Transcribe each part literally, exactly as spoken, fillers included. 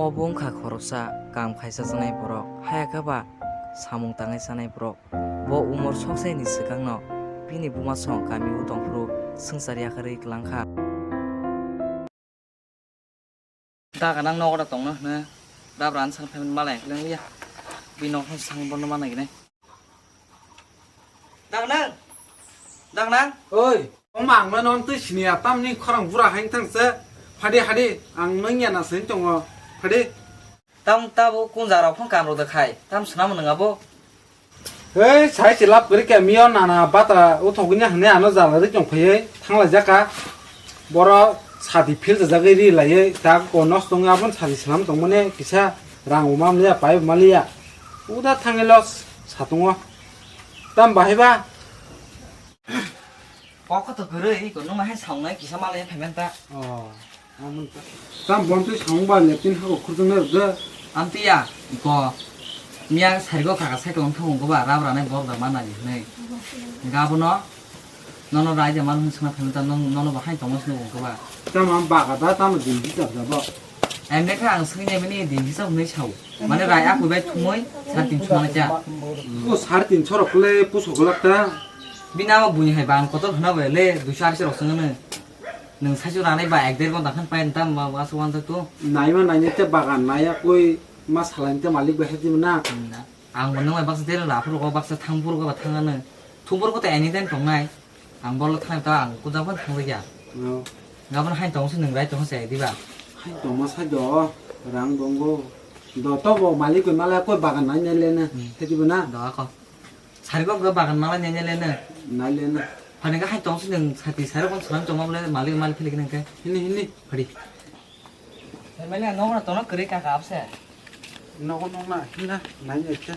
Obo wngkha khoroksa kam khaisa chanai borok, haya khe ba samung tangai chanai borok. Bo umor soksaini swkangno bini buma song kami o tongphuru swngchar yakarwi kwlangkha. Daganang nogo da tongno hwno, dabra ani sana phaimani malai kwlangya. Bini nokno swngwi bono mana gini. Dagnang! Dagnang! Oi, oma ang no twi siniya tamni khorang bura hain thang se. Phadi hadi ang nung ya na sen tongo. Phadi. Tam tabo kun jara phone kam rok da khai. Tam swnam nang abo. Hei, sai se lap kri ke mio nana batra uthogini hangne ano jala ri chong phai thang lai jaka. Boro sadi phil jagwi ri lai ta ko nos tong abon sadi swnam tong mane kisa rang uma mliya pai maliya. Uda thangelo satungo. Tam bahai ba? Kok to kwrwi, ko nung hai saungnai kisa malai phaimanta. Oh, amun ta. Tam bon twi saung ba lepin ha ko khurjung na rwgda. Amtiya, ko miya sarigo kaka sai tong thung ko ba rab ranai bor da mana ni nei. Gabono nono rai de man hung sma phaimanta nong nono bahai tong snu ko ba. Tam am ba ga da tam din di jab jabo. Em de kha ang swngya bini din di jab nei sau. Mane rai aku bai thumoi sar tin chuma cha. Ko sar tin chorok le puso golak ta. Bini ama buini hai bang kotor hwna bai le duiso arsi rok swngno. Nwng saichung ranai ba ek der gonta khan painta ma wasu wanjak tu. Naima naini te bagan naya koi ma salai te malik bai hati na. Ang bo nwng bai baksa der la phuru ko baksa thang phuru ko ba thangano. Thung phuru ko te anytime tongnai. Ang bolo thang ta ang kuda phan thang ya. Oh. Gabon hai tong se nwng rai tong se diba. Hai tong ma sai do rang dongo. Do to bo malik bai mala koi bagan nai nai lena. Hmm. Hati bana. Do ako. Sari kok ga bagan mala nene lene. Nai lene. Phani ga hai tong sini sati sari kon salam tong mabule mali mali phili kene ke. Hini hini. Phadi. Mali nogo na tono kri ka ka apse. Nogo nong na hina nai ne ke.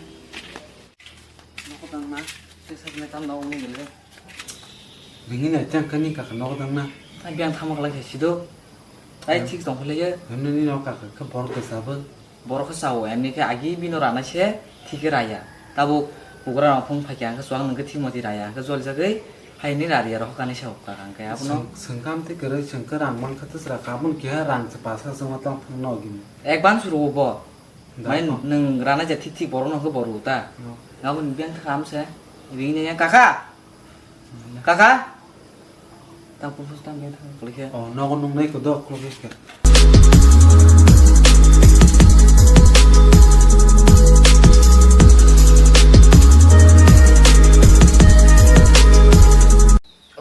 Nogo tang na. Te sa ne tam nogo ni gele. Ringi na tang kani ka ka nogo tang na. Ai biang thamak lai sido. Ai thik tong phile ye. Hini ni no ka ka borok ke sabel. Borok khe chao, emni khe agi bino rana se thik khe raya. Tabuk bugra rok phung phaikha hwnkhe chuwak nwng khe thik moti raya hwnkhe jolijagwi haini rariya rok hokani sao kaka hwnkhe abono. Swng-, swngkam tei kwrwi swngkhe rang mankha twsra kabun keha rang se pasa se ma tong phang no gini. Advance rwo bo. Da Mane ko. Nwng rana je thik thik borok no hwnkhe bo rw ta. No. Aboni beng thakam se. Ringni ya kaka. Kaka? Tang puphus tang beng thang klikhe. Oh, nogo nungnai ko dok klikhe.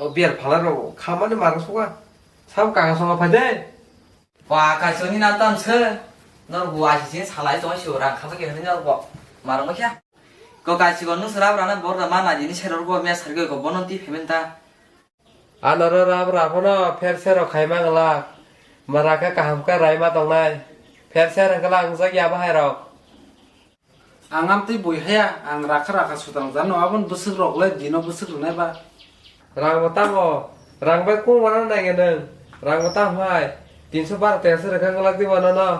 Oh, biar phala ro khamani mara suka. Sam kaka songa phai de. Wa kaisoni na tam se. Nor bu asi sin salai tong si orang khaba ke nor bo. Marang kya? Ko kaisi ko nung serap rana bor da mana jini seror bo mia sargoi ko bonon ti payment ta. Anoro rap rap no pher sero khaima ngla. Mara khe kaham khe raima tongnai. Pher ser hwnkhe lang jak ya bahai rok. Ang amtwi bui haya, ang rakha rakha sutrang jano, aboni bwswk rok le dino bwswk rwnai ba. Rang bo tamo, rang bai kung wana nai nge nwng, rang bo tam hai, tinso bar teng se rwkha ngwlak di bono no.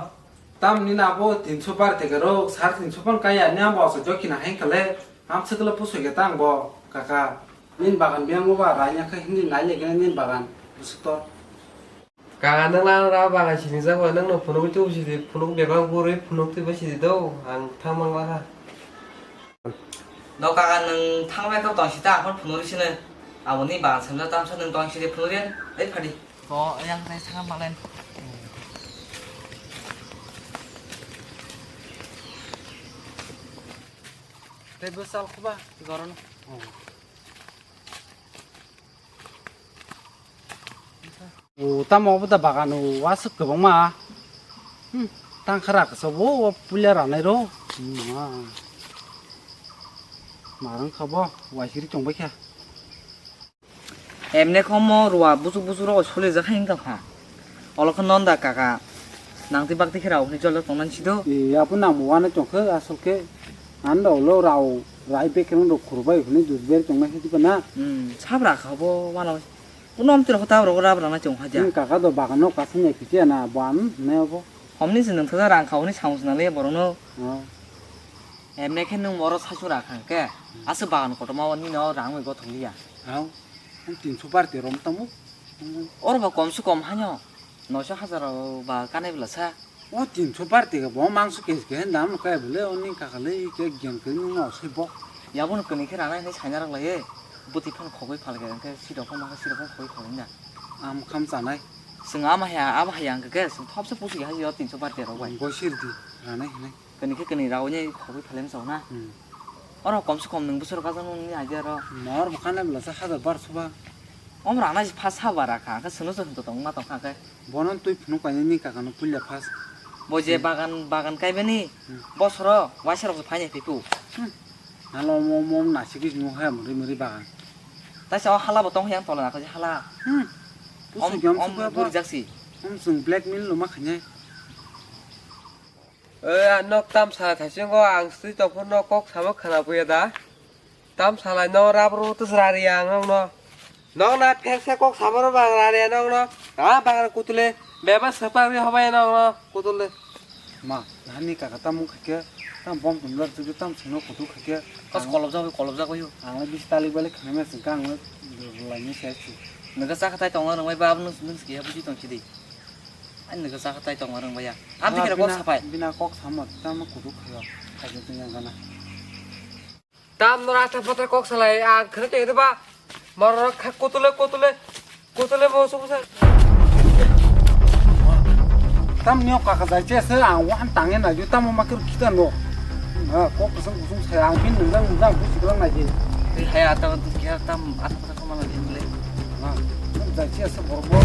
Tam nini abo tinso bar teke rok, sar tinso phan kaya, ni abo asa joki na hai kale, am se kale pusoi ke tang bo, kaka. Nini bagan biang bo ba, ranya khe hindi nai le gene nini bagan, bwswk to. Kaka nwng lang ra bagan sini jak bai nwng no phunuk tu sidi phunuk bebak burui phunuk tu bai sidi do ang thang mang la kha. Do kaka nwng thang bai kha tong sita akhon phunuk sini aboni bagan samja tamsa nwng tong sidi phunuk yen ai phadi. Ko yang tai thang balen. Tei bwsal khuba goron. O tamo obo da bagan o aswk kwbangma. Hmm, tang khara kasa bo o puila ranai ro. Hmm, ma. Marang kha bo waisiri tong bai kha. Emne khomo ruwa busuk busuk rogo solijak hai wngkha kha. Olo khe non da kaka. Nangtwi bakti khe rao hwnwi jol jol tong nani sido. E, abo nang bo uanai tong khe asol khe. Ano ulo rao rai bekereng rok khurbai hwnwi dudber tong nai khe diba na. Hmm, sabra kha bo uanao. Kuno amtwi rok ta rok rab rana chong haja. Nini kaka do bagan no kasing ya kichi na ban ne obo. Homni se nung thada rang khauni samung swnam le borok no. Oh. Emne khe nung moro saichung ra khang khe. Aswk bagan kotorma o nini o rang bai gothok liya. Ang, ang tinso bar te rom tamo. Oro ba kom se kom hanyo. Noso hajar ba kanai bwla sa. O tinso bar tega bo mangso kes ke dam no kai bole oni kakale ke gen ke no se bo. Yabo no kani khe rana hinwi saina rok lai e. Buti phan khogwi phalke hwnkhe sirok phan mangkha sirok phan khogwi phalwi na. Am kham chanai. Chwng ama haya abo haya hwnkhe ke chwng thopsa pusi hai yo tinso bar tega rok bai. Bo sir di rana hinai. Kani khe kani rao ni khogwi phalem chao na. Hmm. Oro kom se kom nwng bwswk rok kajak nung ni idea ro. Mor bwkha nai bwlasa hajar bar soba. Om rana si pha sa bara kha, khe sunu sunu to tong ma tong kha khe. Bono twi phunuk painani kaka no puila phas. Bo je Hmm. bagan, bagan kaibani Hmm. bosoro waisa rok se phainai phipu. Hmm. Nalo mo mo nasik is nu ha muri muri bagan. Taisa o hala bo tong yang tola na khe hala. Hmm. Om, Pusu jam om suka buri ba. jaksi. Om sung blackmail lo ma khanya. Eh, ang nok tam sala thaisingo ang sri tongphuru nok kok samo khana buya da. Tam salai no rabru tus rari ang nok no. Nok na phek se kok samo ro bang rari ang nok no. Ah, bang kutule. Beba sepak ri hobai nok no. Kutule. Ma, hani kaka tam mung khake, tam bom tum lar tu tam sino kutu khake. Kos kolop jago, kolop jago yo. Ang bis talik balik khana mes ang lai ni se chu. Naga sa khatai tong rang bai ba nung nung ski ha buji tong chidi. Ani naga sa khatai tong rang bai ya. Am Ah, tikira kok bina, sapai. Bina kok samo tam kutu khayo. Khajo tu yang gana. Tam no rasta patra kok salai ang khre te ba. Mar kha kutule kutule kutule mo su sa. Tam nyo kaka jai che se ang wan tange na ju tam ma kir kita no. Na kok kusung kusung sai ang bin nang nang nang bu siklang na je. Te haya ta tu kya tam ata patra ko mana din le. Na jai che se bor bor.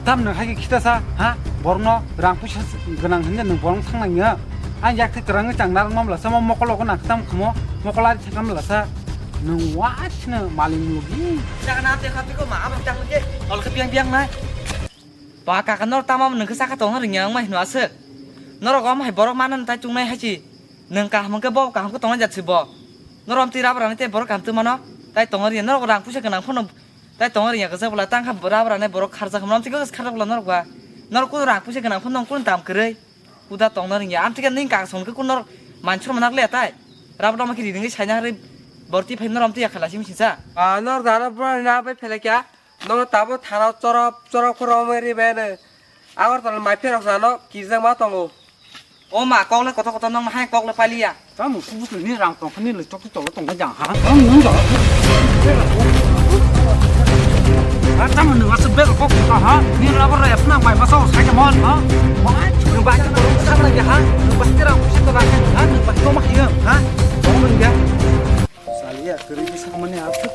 Tam nang hai kita sa ha bor no rang pusa gwnang hinja nang bor thang nang ya. Ang yak thai kwrwngwi chang narwkma bwlasa, mo mokol logo nang khe tamo khumo, mokol ari thai kha bwlasa, nwng wasino malik mulogi. Chakna amte kha piko ma, abang chang je, ol khe biang biang nai. Ba kaka nor tama nwng khe chakha tongna rwngya wngma hino aswk. Norok omo hai borok mana tai chungnai hai si. Nwng kaham hwnkhe bo kaham khe tongnai jat si bo. Nor om twi rabrani tei borok kaham twi mano. Tai tongna rwngya norok rang puisa gwnang phano tai tongna rwngya kwchak bwla tang kha rabrani borok kharjak hwnwi om twi khe kharjak bwla norok ba. Norok kunu rang puisa gwnang phano nong kunu dam kwrwi. Kuda tongna rwngya, amtwikhe nini kaka songkhe kunor manchur manak le tai. Rab rama khe ridingwi saina harwi borti phai norom twi yakhala simi sinsa. Ah, nor dano bro na bai phele kya? Nor tabo thana chorop chorop khoro mai ri bai ne. Agartala mai pherok sano kijak ma tongo. O ma kok le koto koto nong hai kok le paliya. Tamo kubuk ni rang tong khani le chok chok tong jang ha. Tamo nung jang. Ha tamo nung asu bel kok ka ha. Ni la bor ya pna mai masa sai mon ha. Mai nung ba ka bor sa la ya ha. Nung ba ka rang sa ka ha. Nung ba ko ma ya ha. Tamo nung ya. Saliya kiri bisa mani asu.